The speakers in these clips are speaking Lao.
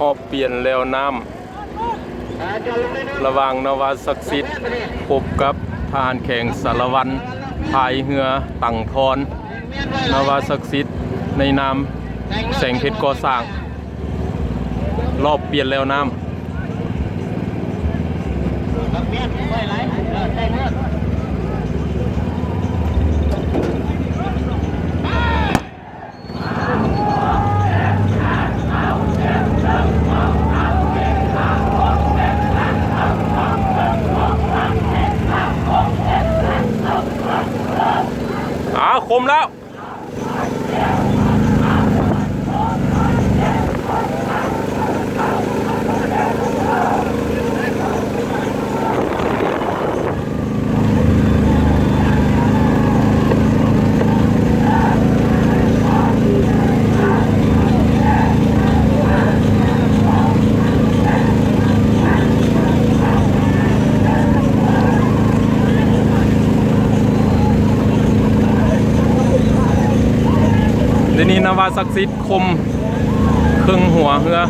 ຮອບປ່ຽນແລວນ້ຳ ລະຫວ່າງນາວາສັກສິດ ພົບກັບທະຫານແຂວງສາລະວັນ ພາຍເຮືອຕັງທອນ. ນາວາສັກສິດໃນນາມແສງເພັດກໍ່ສ້າງ ຮອບປ່ຽນແລວນ້ຳ. ອາ ຄົມແລ້ວ. ດຽວນີ້ນາວາສັກສິດຄົມເຄິ່ງຫົວເຮືອ.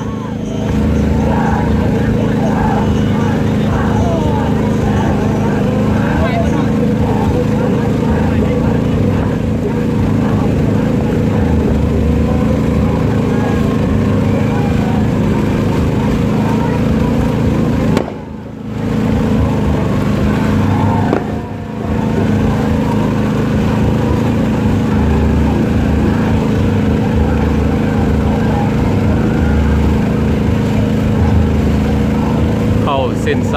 ເຂົ້າເສັ້ນໄຊ